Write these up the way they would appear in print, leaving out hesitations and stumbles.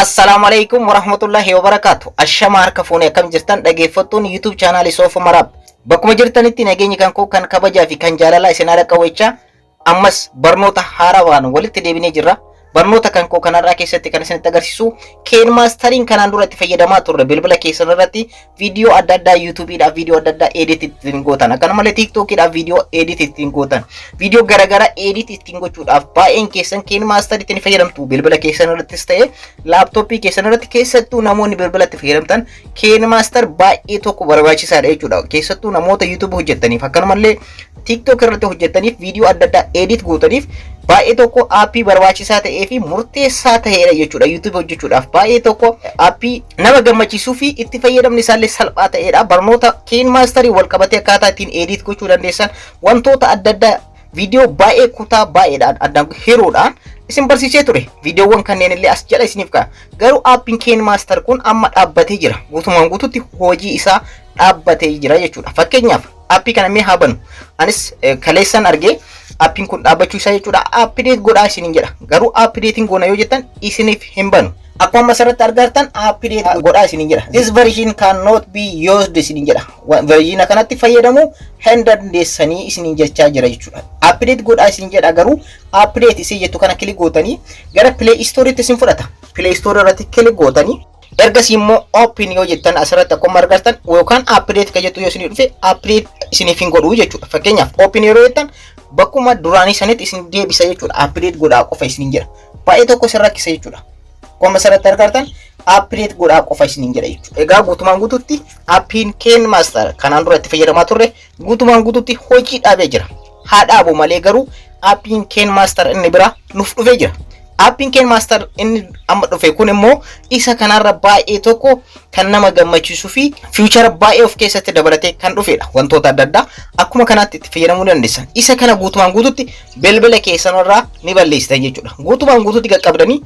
Assalaamu alaikum warahmatullahi wabarakaatu. Ashama harka fuunee, akkam jirtan dhaggeeffattoonni YouTube chaanaalii Soofa Maraab? Bakkuma jirtanitti nageenyi kan koo kan kabajaa fi kan jaalalaa isin haadha qawwechaa, ammas barnoota haarawaan walitti deebinee jirra. Barnoota kan koo kanarraa keessatti kan isinitti agarsiisu, KineMasteriin kanaan dura itti fayyadamaa turre, bilbila keessan irratti viidiyoo adda addaa, YouTubeiidhaaf viidiyoo adda addaa edit ittiin gootan, akkanumallee TikTokiidhaaf viidiyoo edit ittiin gootan, viidiyoo garaagaraa edit ittiin gochuudhaaf baay'een keessan KineMaster ittiin fayyadamtu. Bilbila keessan irrattis ta'e laaptooppii keessan irratti, keessattuu namoonni bilbila itti fayyadamtan KineMaster baay'ee tokko barbaachisaadha jechuudha. Keessattuu namoota YouTube hojjettaniif, akkanumallee TikTok irratti hojjettaniif, viidiyoo adda addaa edit gootaniif baay'ee tokko aappii barbaachisaa ta'ee fi murteessaa ta'edha jechuudha. YouTube hojjechuudhaaf baay'ee tokko aappii nama gammachiisuu fi itti fayyadamni isaallee salphaa ta'edha. Barnoota KineMasterii wal qabatee akkaataa ittiin edit gochuu dandeessan, wantoota adda addaa, viidiyoo baay'ee kutaa baay'eedhaan addaan hiruudhaan isin barsiisee ture. Viidiyoowwan kanneen illee as jala isiniif ka'a. Garuu aappiin KineMaster kun amma dhaabbatee jira. Guutumaan guututti hojii isaa dhaabbatee jira jechuudha. Fakkeenyaaf, aappii kana mee haa banu. Anis kaleessan argee aappiin kun dhaabbachuu isaa jechuudha. Update godhaa isiniin jedha. Garuu updateiin goona yoo jettan isiniif hin banu. Akkuma asirratti argartan update godhaa isiniin jedha. "This version cannot be used" isiniin jedha. Version kanatti fayyadamuu hin dandeessanii isiniin jechaa jira jechuudha. Update godhaa isiniin jedha, garuu update isii jettu kana click gootanii gara Play Storeetti isin fudhata. Play Store irratti click gootanii ergasii immoo open yoo jettan, asirratti akkuma argartan, yookaan update kan jettu yoo isinii dhufe, update isiniif hin godhu jechuudha. Fakkeenyaaf, open yeroo jettan bakkuma duraanii sanitti isin deebisa jechuudha. Update godhaa qofa isiniin jedha. Baay'ee tokko isin rakkisa jechuudha. Akkuma asirratti argartan update godhaa qofa isiniin jedha jechuudha. Egaa guutumaan guututti appiin KineMaster kanaan dura itti fayyadamaa turre guutumaan guututti hojii dhaabee jira. Haa dhaabu malee garuu appiin KineMaster inni biraa nuuf dhufee jira. Aappiin KineMaster inni amma dhufe kun immoo isa kanarra baay'ee tokko kan nama gammachiisuu fi feature baay'ee of keessatti dabalatee kan dhufedha. Wantoota adda addaa akkuma kanaatti itti fayyadamuu dandeessan. Isa kana guutumaan guututti bilbila keessanirraa ni balleessitan jechuudha. Guutumaan guututti qaqqabdanii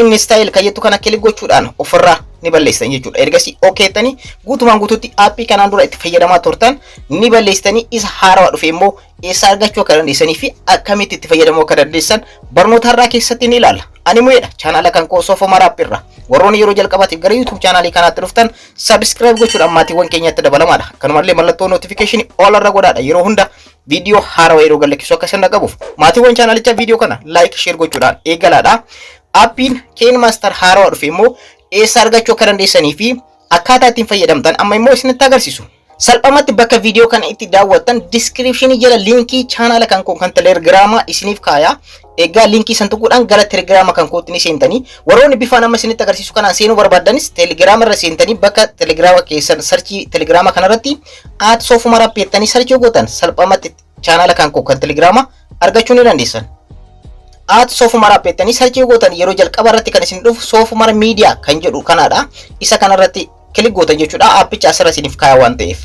uninstall kan jettu kana click gochuudhaan ofirraa ni balleessitan jechuudha. Ergasii okeettanii guutumaan guututti aappii kanaan dura itti fayyadamaa turtan ni balleessitanii, isa haarawaa dhufe immoo eessaa argachuu akka dandeessanii fi akkamitti itti fayyadamuu akka dandeessan barnoota har'aa keessatti ni ilaalla. Ani mu'eedha. Chaanaala kan koo Soofo Maraap irra. Warroonni yeroo jalqabaatiif gara YouTube chaanaalii kanaatti dhuftan subscribe gochuudhaan maatiiwwan keenyatti dabalamaadha. Kanumallee mallattoo notificationii all irra godhaadha. Yeroo hunda viidiyoo haarawaa yeroo gadhiisu akka isin qabuuf maatiiwwan chaanaalichaa viidiyoo kana like, share gochuudhaan eegalaadha. Aappiin KineMaster haarawaa dhufe immoo eessa argachuu akka dandeessanii fi akkaataa ittiin fayyadamtan amma immoo isinitti agarsiisu. Salphumatti bakka viidiyoo kana itti daawwattan descriptionii jala liinkii chaanaala kan koo kan Telegiraamaa isiniif kaaya. Egaa liinkii san tuquudhaan gara Telegiraama kan kootti ni seentanii, warroonni bifaan amma isinitti agarsiisu kanaan seenuu barbaaddanis Telegiraama irra seentanii bakka Telegiraama keessan searchii Telegiraama kanarratti @soofumaraap jettanii searchii gootan, salphumatti chaanaala kan koo kan Telegiraama argachuu ni dandeessan. @soofumaraap jettanii searchii gootan, yeroo jalqaba irratti kan isin dhufu Soofumara Miidiyaa kan jedhu kanaadha. Isa kanarratti click gootan jechuudha. Aappicha asirra isiniif kaaya waan ta'eef.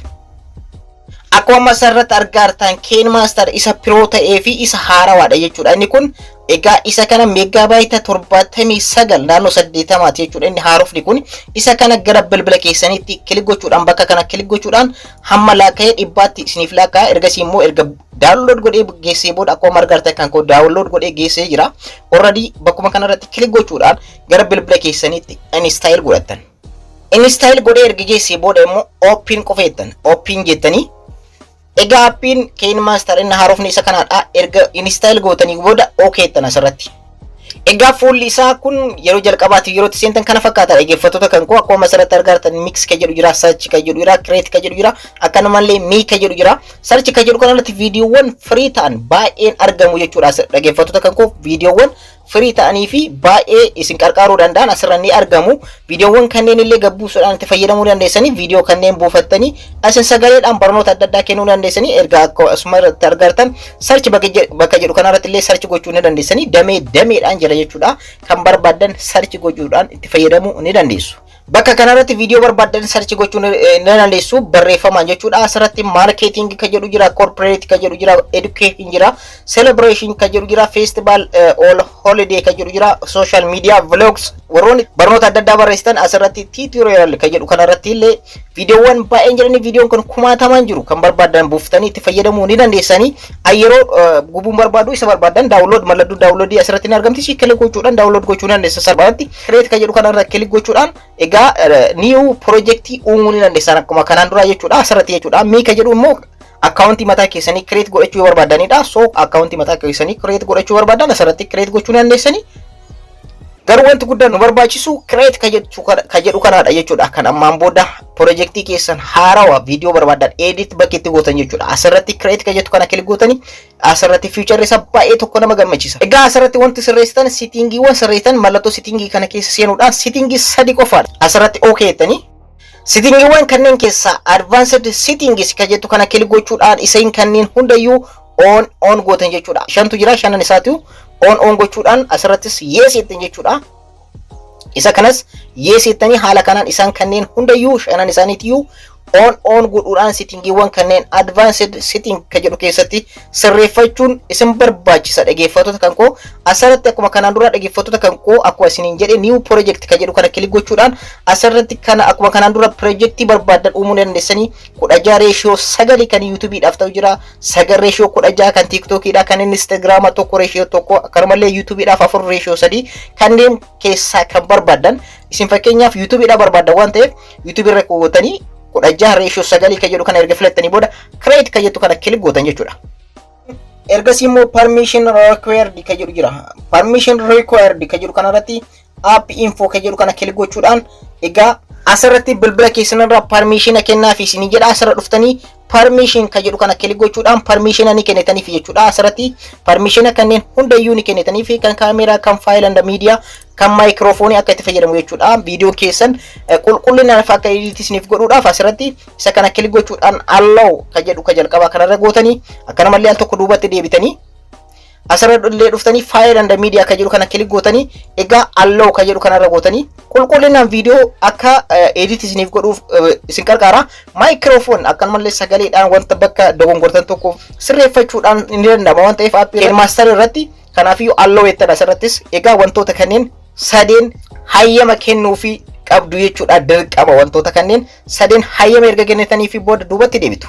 Akkuma amma asirratti argaa jirtan KineMaster isa pro ta'ee fi isa haarawaadha jechuudha. Inni kun egaa isa kana megabyte 79 naannoo 80ti jechuudha inni haarofni kun. Isa kana gara bilbila keessaniitti click gochuudhaan, bakka kana click gochuudhaan hamma laakka'ee 100tti isiniif laakka'a. Ergasii immoo erga download godhee geessee booda, akkuma argaa kan koo download godhee geessee jira. Already bakkuma kanarratti click gochuudhaan gara bilbila keessaniitti install godhattan. Install godhee erga geessee booda immoo open qofa jettan. Open jettanii, egaa aappiin KineMaster inni haarofni isa kanaadha. Erga install gootanii booda okay jettan asirratti. Egaa fuulli isaa kun yeroo jalqabaatiif yeroo itti seentan kana fakkaata, dhaggeeffattoota kan koo. Akkuma asirratti argartan mix kan jedhu jira, search kan jedhu jira, create kan jedhu jira, akkanumallee me kan jedhu jira. Search kan jedhu kanarratti viidiyoowwan free ta'an baay'een argamu jechuudha, dhaggeeffattoota kan koo. Viidiyoowwan free ta'anii fi baay'ee isin qarqaaruu danda'an asirra ni argamu. Viidiyoowwan kanneen illee gabbuusuudhaan itti fayyadamuu dandeessanii, viidiyoo kanneen buufattanii asin sagaleedhaan barnoota adda addaa kennuu dandeessanii. Erga akkasuma irratti argartan search bakka jedhu kanarratti illee search gochuu ni dandeessanii, damee dameedhaan jira jechuudha. Kan barbaaddan search gochuudhaan itti fayyadamuu ni dandeessu. Bakka kanarratti viidiyoo barbaaddan search gochuu ni dandeessu barreeffamaan jechuudha. Asirratti marketing kan jedhu jira, corporate kan jedhu jira, education jira, celebration kan jedhu jira, festival or holiday kan jedhu jira, social media, vlogs. Warroonni barnoota adda addaa barreessitan asirratti tutorial kan jedhu kanarratti illee viidiyoowwan baay'een jiranii, viidiyoon kun kumaatamaan jiru, kan barbaadan buuftanii itti fayyadamuu ni dandeessanii. Yeroo gubuun barbaadu isa barbaadan download, mallattoo downloadii asirratti ni argamti, si click gochuudhaan download gochuu ni dandeessa salphaatti. Create kan jedhu kanarra click gochuudhaan egaa new projectii uumuu ni dandeessan akkuma kanaan dura jechuudha asirratti jechuudha. Me kan jedhu immoo akkaawuntii mataa keessanii create godhachuu yoo barbaadanidha. So akkaawuntii mataa keessanii create godhachuu barbaadan asirratti create gochuu ni dandeessanii. Garuu wanti guddaan nu barbaachisu create ka jedhu kanaadha jechuudha. Kan ammaan booda piroojeektii keessan haarawaa viidiyoo barbaadan edit bakki itti gootan jechuudha. Asirratti create ka jettu kana click gootanii asirratti featureri isaa baay'ee tokko nama gammachiisa. Egaa asirratti wanti sirreessitan, settingiiwwan sirreessitan, mallattoo settingii kana keessa seenuudhaan settingii sadi qofaadha. Asirratti OK jettanii settingiiwwan kanneen keessaa advanced settings ka jettu kana click gochuudhaan iseen kanneen hundayyuu on on gootan jechuudha. Shantu jira, shanan isaatu on on gochuudhaan asirrattis yes jettan jechuudha. Isa kanas yes jettanii haala kanaan isaan kanneen hundayyuu shanan isaaniitiyyuu on on godhuudhaan settingiiwwan kanneen advanced setting ka jedhu keessatti sirreeffachuun isin barbaachisa, dhaggeeffattoota kan koo. Asirratti akkuma kanaan dura, dhaggeeffattoota kan koo, akkuma isiniin jedhe new project ka jedhu kana click gochuudhaan asirratti kana akkuma kanaan dura projektii barbaadan uumuu dandeessanii. 16:9 kan YouTubeiidhaaf ta'u jira, 9:16 kan TikTokiidha, kan Instagrama 1:1, akkanumallee YouTubeiidhaaf 4:3, kanneen keessaa kan barbaadan isin fakkeenyaaf YouTubeiidhaaf barbaadan waan ta'eef YouTubeii irra gootanii 16:9 kan jedhu kana erga filattanii booda create kan jettu kana click gootan jechuudha. Ergasii immoo permission required kan jedhu jira. Permission required kan jedhu kanarratti app info kan jedhu kana click gochuudhaan egaa asirratti bilbila keessanirraa permission kennaafi isinii jedha. Asirra dhuftanii permission kan jedhu kana click gochuudhaan permission ni kennitaniif jechuudha. Asirratti permission kanneen hundayyuu ni kennitaniif, kan kaameeraa, kan file and media, kan maayikiroofoonii akka itti fayyadamu jechuudha. Viidiyoo keessan qulqullinaan akka edit isiniif godhuudhaaf asirratti isa kana click gochuudhaan allow kan jedhu kan jalqabaa kanarra gootanii, akkanumallee al tokko duubatti deebitanii asirra illee dhuftanii file and media kan jedhu kana click gootanii egaa allow kan jedhu kanarra gootanii qulqullinaan viidiyoo akka edit isiniif godhuuf isin gargaara. Maayikiroofoon akkanumallee sagaleedhaan wanta bakka dogongortan tokko sirreeffachuudhaan ni danda'ama waan ta'eef aappii Master irratti kanaafiyyuu allow jettan. Asirrattis egaa wantoota kanneen sadeen hayyama kennuufii qabdu jechuudha dirqama. Wantoota kanneen sadeen hayyama erga kennitanii fi booda duubatti deebitu.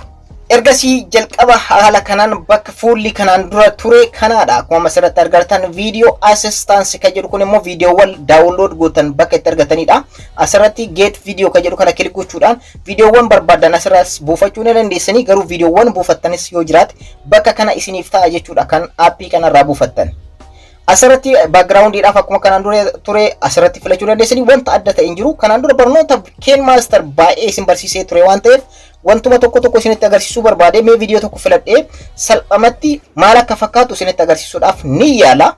Ergasii jalqaba haala kanaan bakka fuulli kanaan dura ture kanaadha. Akkuma asirratti argartan video assistance kan jedhu kun immoo viidiyoowwan download gootan bakka itti argatanidha. Asirratti get video kan jedhu kana click gochuudhaan viidiyoowwan barbaadan asirraas buufachuu ni dandeessanii, garuu viidiyoowwan buufattanis yoo jiraate bakka kana isiniif ta'a jechuudha kan aappii kanarraa buufattan. Asirratti backgroundiidhaaf akkuma kanaan dura ture asirratti filachuu dandeessanii, wanta adda ta'e hin jiru. Kanaan dura barnoota KineMaster baay'ee isin barsiisee ture waan ta'eef wantuma tokko tokko isinitti agarsiisuu barbaade. Mee viidiyoo tokko filadhee salphamatti maal akka fakkaatu isinitti agarsiisuudhaaf ni yaala.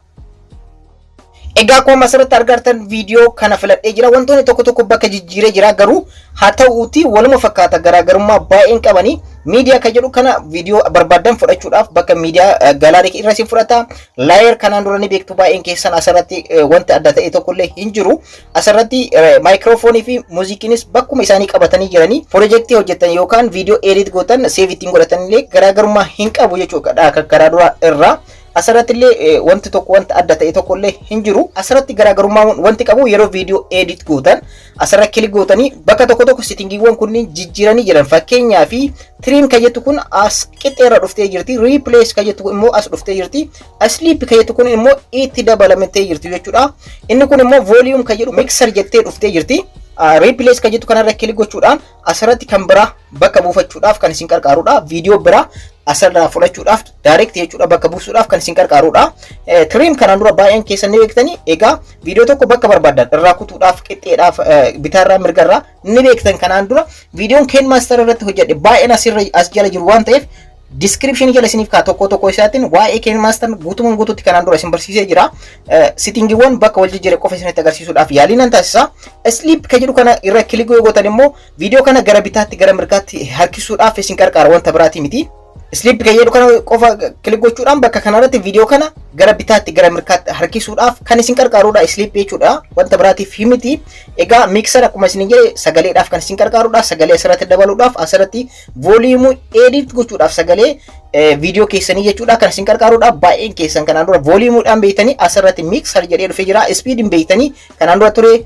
Egaa akkuma asirratti argartan viidiyoo kana filadhee jira. Wantoonni tokko tokko bakka jijjiiree jira, garuu haa ta'uuti waluma fakkaata, garaagarummaa baay'een qabanii. Miidiyaa kan jedhu kana viidiyoo barbaadan fudhachuudhaaf bakka media gallery irra isin fudhata. Layer kanaan dura ni beektu baay'een keessan, asirratti wanti adda ta'e tokkollee hin jiru. Asirratti maayikiroofoonii fi muuziqiinis bakkuma isaanii qabatanii jiranii. Piroojeektii hojjetan yookaan viidiyoo edit gootan save ittiin godhatan illee garaagarummaa hin qabu jechuudha karaa dura irraa. Asirratti illee wanti tokko wanta adda ta'e tokko illee hin jiru. Asirratti garaagarummaa wanti qabu yeroo viidiyoo edit gootan asirra click gootanii bakka tokko tokko settingiiwwan kunniin jijjiiranii jiran. Fakkeenyaa fi trim kan jettu kun as qixxeerra dhuftee jirti. Replace kan jettu immoo as dhuftee jirti. Slip kan jettu kun immoo itti dabalamtee jirti jechuudha. Inni kun immoo volume kan jedhu mixer jettee dhuftee jirti. Replace kan jettu kanarra click gochuudhaan asirratti kan biraa bakka buufachuudhaaf kan isin gargaarudha. Viidiyoo biraa asirraa fudhachuudhaaf direct jechuudha bakka buusuudhaaf kan isin gargaarudha. Trim kanaan dura baay'een keessan ni beektanii, egaa viidiyoo tokko bakka barbaadan irraa kutuudhaaf, qixxeedhaaf, bitaarraa mirgarraa ni beektan. Kanaan dura viidiyoon KineMaster irratti hojjedhe baay'een asirra as jala jiru waan ta'eef description jala isiniif kaa, tokko tokko isaatiin waa'ee KineMaster guutumaan guutuutti kanaan dura isin barsiisee jira. Settingiiwwan bakka wal jijjiire qofa isinitti agarsiisuudhaaf yaalii nan taasisa. Slip kan jedhu kana irra click yoo gootan immoo viidiyoo kana gara bitaatti gara mirgaatti harkisuudhaaf isin gargaara, wanta biraatii miti. Slide kan jedhu kana qofa click gochuudhaan bakka kanarratti viidiyoo kana gara bitaatti, gara mirgaatti harkisuudhaaf kan isin qarqaarudha slide jechuudha. Wanta biraatiif miti. Egaa mixer akkuma isin jedhe sagaleedhaaf kan isin qarqaarudha. Sagalee asirratti dabaluudhaaf, asirratti volume edit gochuudhaaf sagalee viidiyoo keessanii jechuudha kan isin qarqaarudha. Baay'een keessan kanaan dura volumeiidhaan beektanii, asirratti mixer jedhee dhufee jira. Speediin beektanii kanaan dura ture.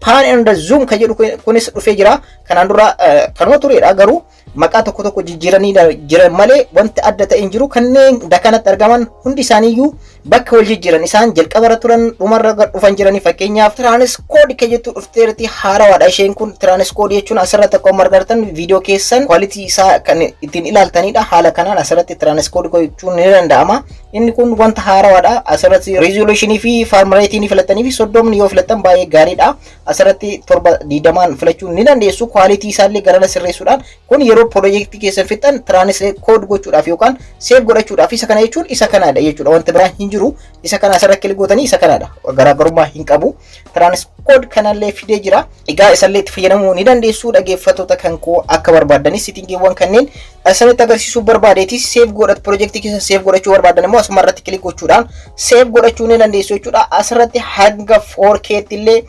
Pan and zoom kan jedhu kunis dhufee jira. Kanaan dura kanuma turedha, garuu maqaa tokko tokko jijjiiranii jiran malee wanti adda ta'e hin jiru. Kanneen dakanatti argaman hundi isaaniiyyuu bakka wal jijjiiran, isaan jalqabarra turan dhumarra dhufan jiranii. Fakkeenyaaf, transcode kan jettu dhufteerti, haarawaadha isheen kun. Transcode jechuun asirratti akkuma argartan viidiyoo keessan quality isaa kan ittiin ilaaltanidha. Haala kanaan asirratti transcode gochuun ni danda'ama. Inni kun wanta haarawaadha. Asirratti resolutionii fi frame rate ni filattanii fi 30ni yoo filattan baay'ee gaariidha. Asirratti 720n filachuu ni dandeessu. Quality isaallee garana sirreessuudhaan kun yeroo piroojeektii keessan fixan transcode gochuudhaaf yookaan save godhachuudhaaf. Isa kana jechuun isa kanaadha jechuudha. Wanta biraa hin jiru. Isa kana asirratti click gootanii isa kanaadha. Garaagarummaa hin qabu. Transcode kanallee fidee jira. Egaa isallee itti fayyadamuu ni dandeessu, dhaggeeffattoota kan koo, akka barbaaddanis settingiiwwan kanneen asirratti agarsiisuu barbaadeeti. Save godhatu, piroojeektii keessa save godhachuu barbaadan immoo asuma irratti click gochuudhaan save godhachuu ni dandeessu jechuudha. Asirratti hanga 4K illee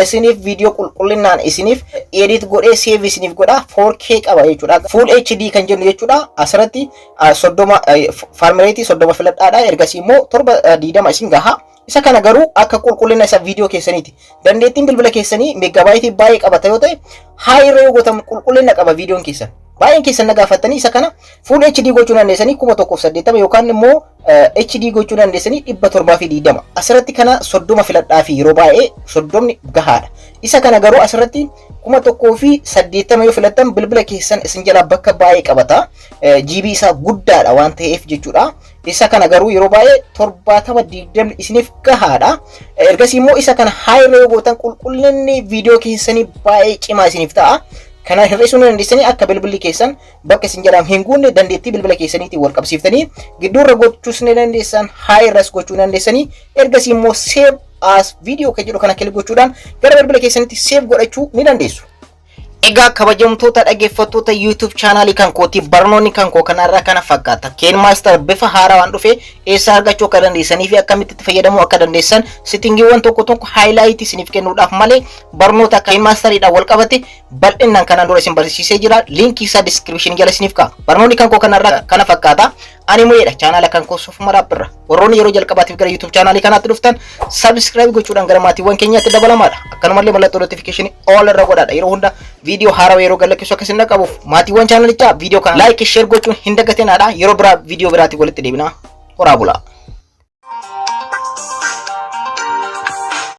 isiniif viidiyoo qulqullinaan isiniif edit godhee save isiniif godha. 4K qaba jechuudha. Full HD kan jennu jechuudha. Asirratti 30, frame rate 30 filadhaadha. Ergasii immoo 720 isin gaha. Isa kana garuu akka qulqullina isa viidiyoo keessaniiti. Dandeettiin bilbila keessanii megabyte baay'ee qabata yoo ta'e, high irra yoo gootan qulqullina qaba viidiyoon keessan. Baay'een keessan na gaafattanii, isa kana full HD gochuu dandeessanii 1080 yookaan immoo HD gochuu dandeessanii 720. Asirratti kana 30 filadhaa fi yeroo baay'ee 30ni gahaadha. Isa kana garuu asirratti 1080 yoo filattan bilbila keessan isin jalaa bakka baay'ee qabata. GB isaa guddaadha waan ta'eef jechuudha. Isa kana garuu yeroo baay'ee 70 20 isiniif gahaadha. Ergasii immoo isa kana high irra yoo gootan qulqullinni viidiyoo keessanii baay'ee cimaa isiniif ta'a. Kana hir'isuu ni dandeessanii, akka bilbilli keessan bakka isin jalaa hin guunne dandeettii bilbila keessaniitiin wal qabsiiftanii gidduurra gochuus ni dandeessan, high irras gochuu ni dandeessanii. Ergasii immoo save as video kan jedhu kana click gochuudhaan gara bilbila keessanitti save godhachuu ni dandeessu. Egaa kabajamtoota dhaggeeffattoota YouTube chaanaalii kan kooti, barnoonni kan koo kanarraa kana fakkaata. KineMaster bifa haaraa waan dhufe eessaa argachuu akka dandeessanii fi akkamitti itti fayyadamuu akka dandeessan settingiiwwan tokko tokko highlight isiniif kennuudhaaf malee barnoota KineMasteriidhaan wal qabate bal'inaan kanaan dura isin barsiisee jira. Linkii isaa description jala isiniif ka'a. Barnoonni kan koo kanarraa kana fakkaata. Ani mu'eedha, chaanaala kan koo Sofuma Raabbirra. Warroonni yeroo jalqabaatiif gara YouTube chaanaalii kanaatti dhuftan subscribe gochuudhaan gara maatiiwwan keenyaatti dabalamaadha. Akkanumallee mallattoo notification all irra godhaadha. Yeroo hunda viidiyoo haarawaa yeroo gadlakkisu akka isin dhaqqabuuf, maatiiwwan chaanalichaa, viidiyoo kana like, share gochuun hin dagatinaadha. Yeroo biraa viidiyoo biraatiin walitti deebina. Horaa bulaa.